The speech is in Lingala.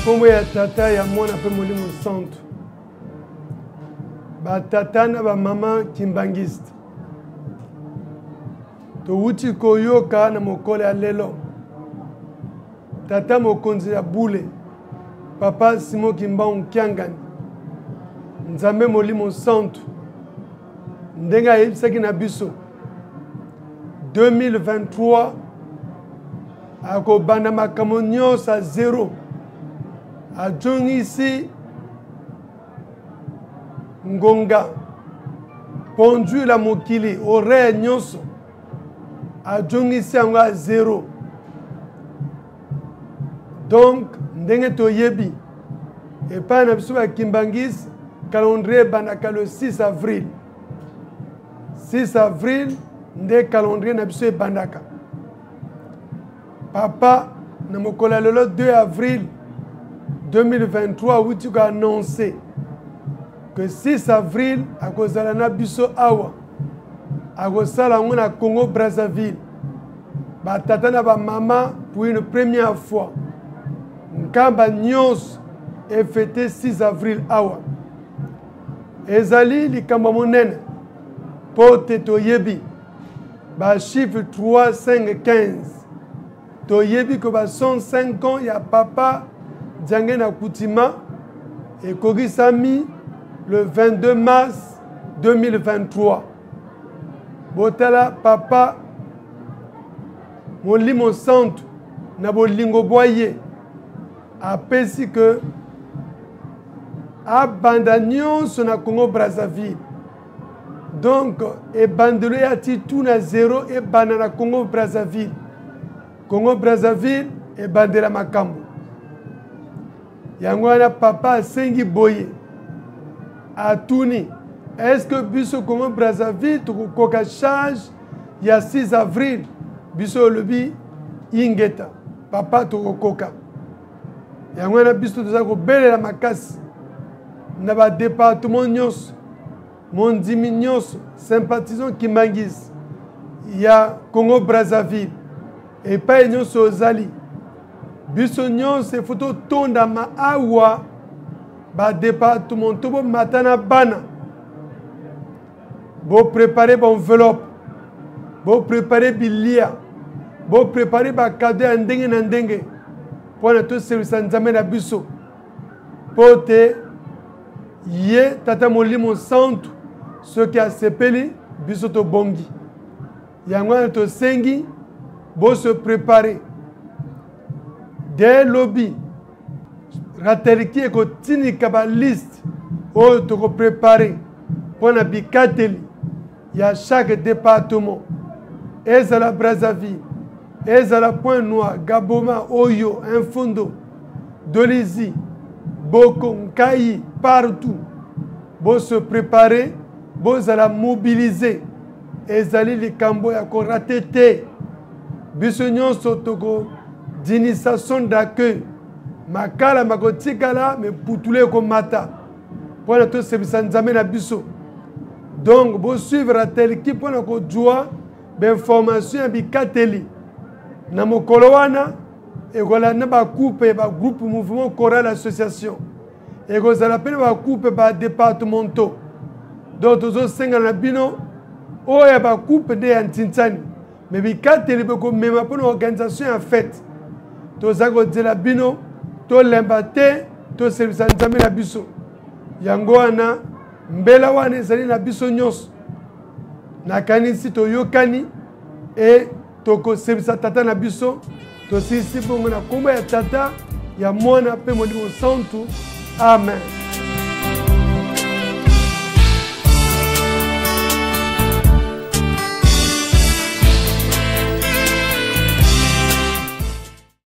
Nkombo ya Tata, ya Mwana mpe Molimo Santu. Batata na bamama kimbangiste, towuti koyoka na mokolo ya lelo tata mokonzi ya bule papa Simon Kimbangu Kiangani, Nzambe Molimo Santu, ndenge ayebisaki na biso 2023 akobanda makambo nyonso a zero, azongisi ngonga pondu la mokili horaire nyonso azongisi yango a zero. Donc ndenge toyebi epai na biso bakimbangisi, calendrier ebandaka le 6 avril. 6 avril nde calendrier na biso ebandaka. Papa na mokolo ya lelo 2 avril 2023 awuti koannonce que 6 avril akozala na biso awa, akosala yango na Congo Brazzaville. Batata na bamama, pour une première fois Nkamba nyonso efete 6 avril awa. Ezali likambo monene mpo te toyebi bachiffre 3 5 15, toyebi ko ba 105 ans ya papa Diangienda Kuntima ekokisami le 22 mars 2023. Botala papa Molimo Santu na bolingo bwa ye apesi ke abanda nyonso na Congo Brazzaville. Donc ebandelo ya ti tout na zero ebanda na Congo Brazzaville. Congo Brazzaville ebandela makambo yango wana. Papa asengi boye, atuni: est-ce que biso Congo Brazzaville tokokoka charge ya 6 avril? Biso olobi ingeta papa, tokokoka yango wana. Biso toza kobelela makasi na badepartement nyonso, mondimi nyonso sympathisant kimbangisi ya Congo Brazzaville, epai nyonso ozali, biso nyonso efo totondama awa. Badepartement to bomata na bana, boprépare baenveloppe, boprépare bilia, boprépare bakado ya ndenge na ndenge mpo na tosebisa Nzambe na biso, mpo te ye tata Molimo Santu soki asepeli, biso tobongi. Yango wana tosengi bose prépare dès lobi. Ratelki ekotinika baliste oyo tokoprépare mpo na bikateli ya chaque département, ezala Brazzaville, ezala Point Noir, Gaboma, Oyo, Impfondo, Dolisie, Boko, Nkai, partout. Bose préparer, bozala mobiliser. Ezali likambo ya korater te. Biso nyonso tokodinisa son d'accueil, makala makotikala me putulu ekomata mpona tosebisa Nzambe na biso. Donc bosuivre atelki mpona kozwa bainformation ya bikateli na mokolo wana. Ekolanda bacoupe ya bagroupe, mouvement, choral, association, ekozala mpe na bacoupe badepartementaux. Donc tozosengana na bino, oyo ya bacoupe nde ya ntintsani, me bikateli bokomema mpona organisation ya fete, toza kozela bino. Tolemba te, tosebisa Nzambe na biso. Yango wana mbela wana ezali na biso nyonso. Nakanisi toyokani e tokosebisa tata na biso. Tosilisi bongo na nkombo ya Tata, ya Mwana mpe Molimo Santu. Amen.